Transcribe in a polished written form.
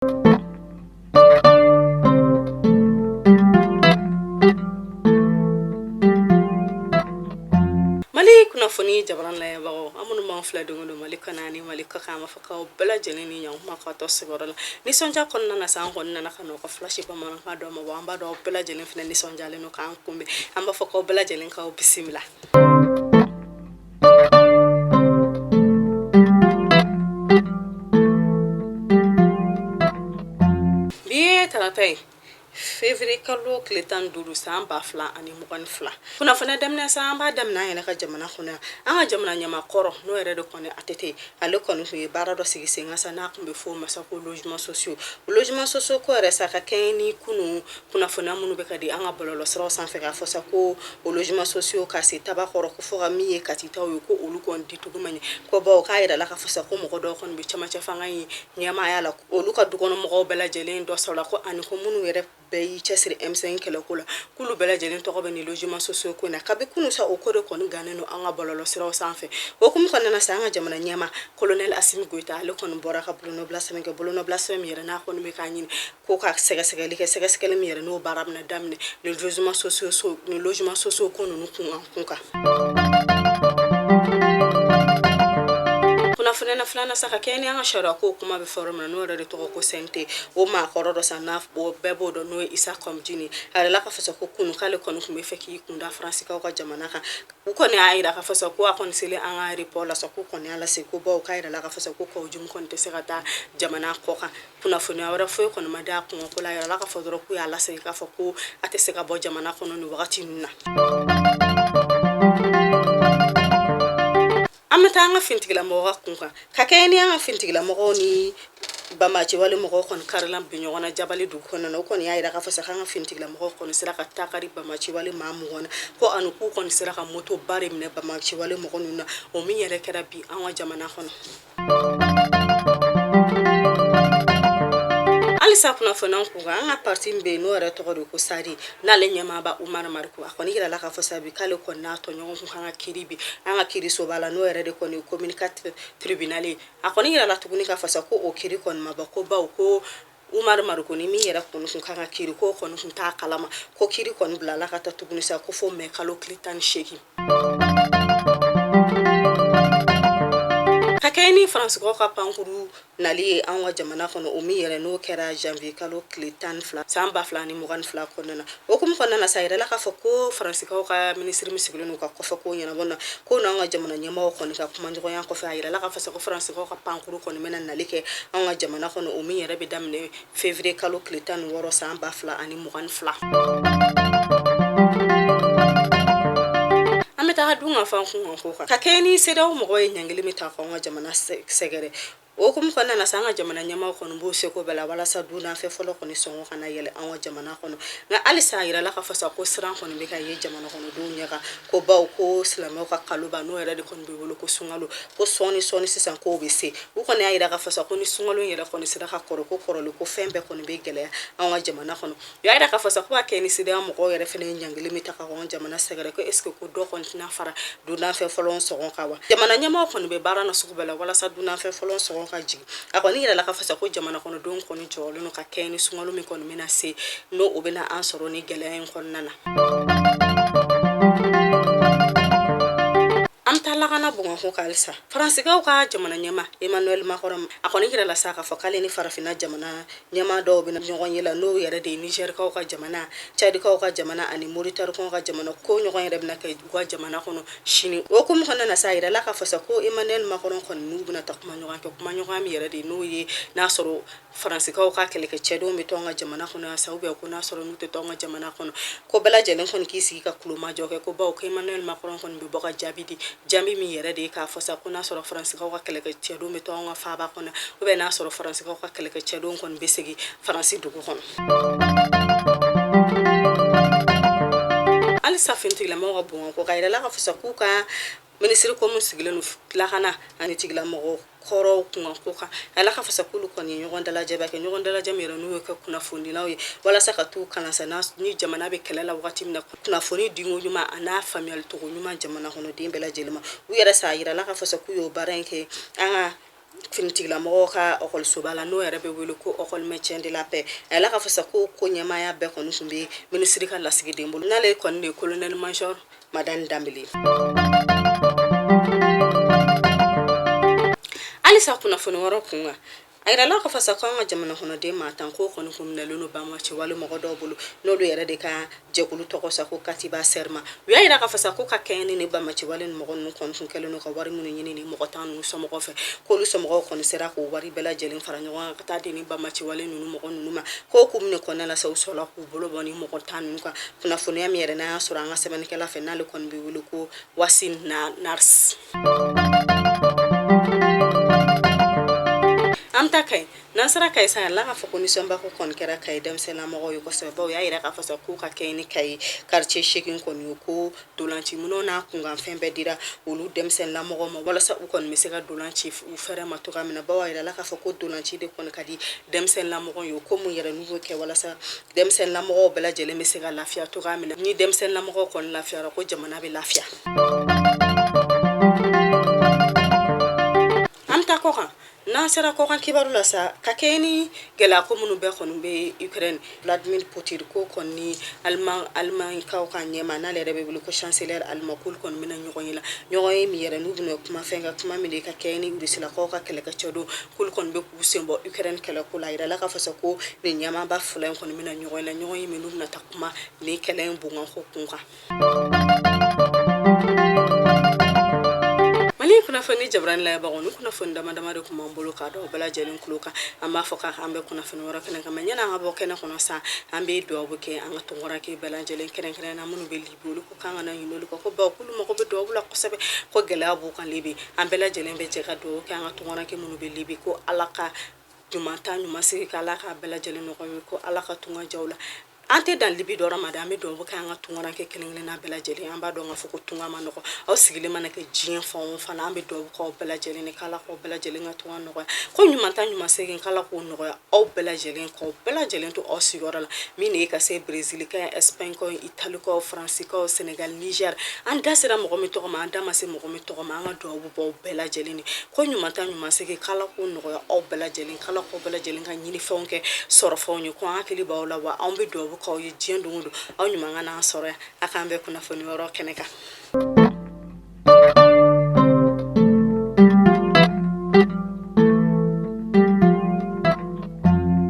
Mali kunnafoni jabaran lajɛbagaw, an minnu b'an filɛ don o don Mali kɔnɔ ani Mali kɔkan, an b'a fɔ k'aw bɛɛ lajɛlen ni ɲankuma k'aw to sigiyɔrɔ la. Nisɔndiya kɔnɔna na sa, an kɔni nana ka n'aw ka flash bamanankan dɔ ma bɔ. An b'a dɔn aw bɛɛ lajɛlen fana nisɔndiyalen don k'an kunbɛn. An b'a fɔ k'aw bɛɛ lajɛlen k'aw bisimila. Bi ye tarata ye, février kalo tile 15 san 2022. Kunnafoniya daminɛ sa, an b'a daminɛ an yɛrɛ ka jamana kɔnɔ yan. An ka jamana ɲɛmaa kɔrɔ, n'o yɛrɛ de kɔni ATT, ale kɔni tun ye baara dɔ sigi sen kan sa, n'a tun bɛ fɔ o ma sa ko logement sociaux. Logement sociaux ko yɛrɛ sa, ka kɛɲɛ ni kunun kunnafoniya minnu bɛ ka di an ka bɔlɔlɔsiraw sanfɛ, k'a fɔ sa ko o logement sociaux ka se Tabakɔrɔ, ko fo ka min ye Katitaw ye, ko olu kɔni dicogo man ɲɛ, ko bawo k'a yirala k'a fɔ sa ko mɔgɔ dɔw kɔni bɛ cɛmancɛ fanga in ɲɛmaaya la, olu ka dukɔnɔmɔgɔw bɛɛ lajɛlen dɔ sɔrɔla, ko ani ko minnu yɛrɛ bɛɛ y'i cɛsiri M5 kɛlɛko la, k'olu bɛɛ lajɛlen tɔgɔ bɛ nin logement sociaux ko in na. Kabi kunun sa, o ko de kɔni gannen don an ka bɔlɔlɔsiraw sanfɛ. O hukumu kɔnɔna na sa, an ka jamana ɲɛmaa colonel Assimi Goïta, ale kɔni bɔra ka bolonɔbila sɛbɛn kɛ, bolonɔbila sɛbɛn min yɛrɛ n'a kɔni bɛ k'a ɲini ko ka sɛgɛsɛgɛli kɛ, sɛgɛsɛgɛli min yɛrɛ n'o baara bɛna daminɛ nin logement sociaux ko ninnu kun kan. Kunnafoniya na filanan sa, ka kɛɲɛ ni an ka sariya ko kuma bɛ fɔ yɔrɔ min na, n'o yɛrɛ de tɔgɔ ko CNT, o maakɔrɔ dɔ sa, n'a bɛɛ b'o dɔn, n'o ye Issa Kaou Djim ye. A yirala k'a fɔ sa ko kunun k'ale kɔni tun bɛ fɛ k'i kun da Faransikaw ka jamana kan. U kɔni y'a jira k'a fɔ sa ko a kɔni selen an ka aéroport la sa, k'u kɔni y'a lasegin, ko bawo k'a yirala k'a fɔ sa ko Kaou Djim kɔni tɛ se ka taa jamana kɔ kan. Kunnafoniya wɛrɛ foyi kɔni ma d'a kunko ko la. A yirala k'a fɔ dɔrɔn k'u y'a lasegin k'a fɔ ko a tɛ se ka bɔ jamana kɔnɔ nin wagati ninnu na. An bɛ taa an ka finitigilamɔgɔw ka kun kan. Ka kɛɲɛ ni an ka finitigilamɔgɔw ni banbaanciwale mɔgɔw kɔni karila bi ɲɔgɔn na Jabali dugu kɔnɔna na, o kɔni y'a yira k'a fɔ sa k'an ka finitigilamɔgɔw kɔni sera ka takari banbaanciwale maa 20 na, ko ani k'u kɔni sera ka moto ba de minɛ banbaanciwale mɔgɔ ninnu na, o min yɛrɛ kɛra bi an ka jamana kɔnɔ. Halisa kunnafoniya kun kan, an ka parti min bɛ yen, n'o yɛrɛ tɔgɔ de ko SADI, n'ale ɲɛmaaba Umar Mariko, a kɔni yirala k'a fɔ sa bi k'ale kɔni n'a tɔɲɔgɔn kun kan ka kiri bi an ka kirisoba la, n'o yɛrɛ de kɔni ye commune 4 tribunal ye. A kɔni yirala tuguni k'a fɔ sa ko o kiri kɔni ma bɔ, ko bawo ko Umar Mariko ni min yɛrɛ kɔni kun kan ka kiri, k'o kɔni kun t'a kalama, ko kiri kɔni bilala ka taa tuguni sa ko fo mɛ kalo tile 18. Ka kɛɲɛ ni Faransikaw ka pankuru nali ye an ka jamana kɔnɔ, o min yɛrɛ n'o kɛra janvier kalo tile 12 san 2022 kɔnɔna na, o hukumu kɔnɔna na sa, a yirala k'a fɔ ko Faransikaw ka minisiri min sigilen don ka kɔfɛ ko ɲɛnabɔ na, ko n'an ka jamana ɲɛmaaw kɔni ka kumaɲɔgɔnya kɔfɛ, a yirala k'a fɔ sa ko Faransikaw ka pankuru kɔni bɛna nali kɛ an ka jamana kɔnɔ, o min yɛrɛ bɛ daminɛ février kalo tile 16 san 2022. An bɛ taga dun ka fan kun ko kan. Ka kɛɲɛ ni CEDEAO mɔgɔw ye ɲangili min ta k'an ka jamana sɛgɛrɛ, o hukumu kɔnɔna na sa, an ka jamana ɲɛmaaw kɔni b'u seko bɛɛ la walasa dunanfɛn fɔlɔ kɔni sɔngɔ kana yɛlɛ an ka jamana kɔnɔ. Nka halisa a yirala k'a fɔ sa ko siran kɔni bɛ ka ye jamana kɔnɔdenw ɲɛ kan, ko bawo ko silamɛw ka kaloba, n'o yɛrɛ de kɔni bɛ wele ko sunkalo, ko sɔɔni sɔɔni sisan k'o bɛ se. U kɔni y'a yira k'a fɔ sa ko ni sunkalo in yɛrɛ kɔni sera ka kɔrɔ, ko kɔrɔlen ko fɛn bɛɛ kɔni bɛ gɛlɛya an ka jamana kɔnɔ. U y'a yira k'a fɔ sa ko a kɛ ni CEDEAO mɔgɔw yɛrɛ fana ye ɲangili min ta ka an jamana sɛgɛrɛ, ko est-ce que ko dɔ kɔni tɛna fara dunanfɛn fɔlɔ sɔngɔ kan wa? Jamana ɲɛmaaw kɔni bɛ baara na sugu bɛɛ la walasa dunanfɛn fɔlɔ sɔngɔ ka jigin. A kɔni yirala k'a fɔ sa ko jamana kɔnɔdenw kɔni jɔrɔlen don ka kɛɲɛ ni sunkalo min kɔni bɛna se, n'o o bɛna an sɔrɔ ni gɛlɛya in kɔnɔna na. An bɛ taa lakana bɔnko kan halisa. Faransikaw ka jamana ɲɛmaa Emmanuel Macron, a kɔni yirala sa k'a fɔ k'ale ni farafinna jamana ɲɛmaa dɔw bɛna ɲɔgɔn ye la, n'o yɛrɛ de ye Nizɛrikaw ka jamana, Cadikaw ka jamana ani Moritanikaw ka jamana, ko ɲɔgɔn yɛrɛ bɛna kɛ u ka jamana kɔnɔ sini. O hukumu kɔnɔna na sa, a yirala k'a fɔ sa ko Emmanuel Macron kɔni n'u bɛna taa kumaɲɔgɔn kɛ, kumaɲɔgɔnya min yɛrɛ de n'o ye n'a sɔrɔ Faransikaw ka kɛlɛkɛ cɛdenw bɛ to an ka jamana kɔnɔ yan sa, ou bien ko n'a sɔrɔ n'u tɛ to an ka jamana kɔnɔ, ko bɛɛ lajɛlen kɔni k'i sigi ka kulomajɔ kɛ, ko bawo ko Emmanuel Macron kɔni bɛ bɔ ka jaabi di, jaabi min yɛrɛ de ye k'a fɔ sa ko n'a sɔrɔ Faransikaw ka kɛlɛkɛ cɛdenw bɛ to an ka faaba kɔnɔ, ou bien n'a sɔrɔ Faransikaw ka kɛlɛkɛ cɛdenw kɔni bɛ segin Faransi dugu kɔnɔ. Halisa finitigilamɔgɔw ka bɔn ko ka yirala k'a fɔ sa k'u ka minisiri ko min sigilen don lakana ani tigilamɔgɔ kɔrɔw kunkan ko kan, a yirala k'a fɔ sa k'olu kɔni ye ɲɔgɔn dalajɛba kɛ, ɲɔgɔn dalajɛ min yɛrɛ n'u ye kɛ kunnafonidilaw ye walasa ka t'u kalan sa ni jamana bɛ kɛlɛ la wagati min na, kunnafoni diko ɲuman a n'a faamuyali cogo ɲuman jamana kɔnɔden bɛɛ lajɛlen ma. U yɛrɛ sa, a yirala k'a fɔ sa k'u y'o baara in kɛ an ka finitigilamɔgɔw ka ɔkɔlisoba la, n'o yɛrɛ bɛ wele ko école maintien de la paix. A yirala k'a fɔ sa ko ɲɛmaaya bɛɛ kɔni tun bɛ minisiri ka lasigiden bolo, n'ale kɔni de ye colonel major Madani Danbele. Halisa kunnafoni wɛrɛ kun kan, a yirala k'a fɔ sa ko an ka jamana kɔnɔden maa 10 k'o kɔni kun minɛlen don banbaanci wale mɔgɔ dɔw bolo, n'olu yɛrɛ de ka jɛkulu tɔgɔ sa ko Katiba Serma. U y'a yira k'a fɔ sa ko ka kɛɲɛ ni banbaanci wale ni mɔgɔ ninnu kɔni kun kɛlen don ka wari minnu ɲini ni mɔgɔ 10 ninnu somɔgɔw fɛ, k'olu somɔgɔw kɔni sera k'o wari bɛɛ lajɛlen fara ɲɔgɔn kan ka taa di ni banbaanci wale ninnu mɔgɔ ninnu ma. K'o kun minɛ kɔnɔna la sa, u sɔrɔla k'u bolo bɔ ni mɔgɔ 10 ninnu kan. Kunnafoniya min yɛrɛ n'an y'a sɔrɔ an ka sɛbɛnnikɛla fɛ, n'ale kɔni bɛ wele ko Wasi Nars. An bɛ taa Kayi. N'an sera Kayi sa, a yirala k'a fɔ ko nisɔnba ko kɔni kɛra Kayi denmisɛnninlamɔgɔw ye kosɛbɛ, bawo u y'a yira k'a fɔ sa k'u ka kɛɲɛ ni Kayi quartier 8 kɔni ye, ko dolanci minɛnw n'a kunkanfɛn bɛɛ dira olu denmisɛnninlamɔgɔw ma, walasa u kɔni bɛ se ka dolanci u fɛrɛ ma cogoya min na, bawo a yirala k'a fɔ ko dolanci de kɔni ka di denmisɛnninlamɔgɔw ye, ko mun yɛrɛ n'u b'o kɛ walasa denmisɛnninlamɔgɔw bɛɛ lajɛlen bɛ se ka lafiya cogoya min na. Ni denmisɛnninlamɔgɔw kɔni lafiyara, ko jamana bɛ lafiya. An bɛ taa kɔkan. N'an sera kɔkan kibaru la sa, ka kɛɲɛ ni gɛlɛya ko minnu bɛɛ kɔni bɛ Ukraine, Vladimir Poutine ko kɔni ni Alimaɲikaw ka ɲɛmaa, n'ale yɛrɛ bɛ wele ko chancelier allemand, k'olu kɔni bɛna ɲɔgɔn ye la, ɲɔgɔn ye min yɛrɛ n'u bɛna kuma fɛn kan, kuma min de ka kɛɲɛ ni Rusilakaw ka kɛlɛkɛcɛ don, k'olu kɔni bɛ k'u sen bɔ Ukraine kɛlɛko la. A yirala k'a fɔ sa ko nin ɲɛmaaba fila in kɔni bɛna ɲɔgɔn ye la, ɲɔgɔn ye min n'u bɛna taa kuma nin kɛlɛ in bonkanko kun kan. Mali kunnafoni jabarani lajɛbagaw, ni kunnafoni dama dama de tun b'an bolo k'a da aw bɛɛ lajɛlen tulo kan. An b'a fɔ k'an bɛn kunnafoni wɛrɛ kɛnɛ kan. Yanni an ka bɔ kɛnɛ kɔnɔ sa, an bɛ dugawu kɛ an ka tunkaranke bɛɛ lajɛlen, kɛrɛnkɛrɛnnen na minnu bɛ Libi, olu ko k'an kana ɲinɛ olu kɔ, ko bawo k'olu mago bɛ dugawu la kosɛbɛ, ko gɛlɛya b'u kan Libi. An bɛɛ lajɛlen bɛ jɛ ka dugawu kɛ an ka tunkaranke minnu bɛ Libi, ko Ala ka ɲuman taa ɲuman segin, ka Ala k'a bɛɛ lajɛlen nɔgɔya, ko Ala ka tunga diya u la. An tɛ dan Libi dɔrɔn ma dɛ, an bɛ dugawu kɛ an ka tunkaranke kelen-kelenna bɛɛ lajɛlen. An b'a dɔn k'a fɔ ko tunga man nɔgɔ. Aw sigilen mana kɛ diɲɛ fan o fan na, an bɛ dugawu k'aw bɛɛ lajɛlen k'Ala k'aw bɛɛ lajɛlen ka tunga nɔgɔya, ko ɲuman taa ɲuman segin, k'Ala k'o nɔgɔya aw bɛɛ lajɛlen, k'aw bɛɛ lajɛlen to aw sigiyɔrɔ la, min de ye ka se Brésil ka, Espagne ka, Italie ka, France ka, Sénégal, Niger. An da sera mɔgɔ min tɔgɔ ma, an da ma se mɔgɔ min tɔgɔ ma, an ka dugawu b'aw bɛɛ lajɛlen de, ko ɲuman taa ɲuman segin, k'Ala k'o nɔgɔya aw bɛɛ lajɛlen, k'Ala k'aw bɛɛ lajɛlen ka ɲinifɛnw kɛ sɔrɔfɛnw ye, ko an hakili b'aw la, wa anw bɛ dugawu k'aw ye diɲɛ don o don, aw ɲuman ka n'an sɔrɔ yan. A k'an bɛn kunnafoni wɛrɛ kɛnɛ kan.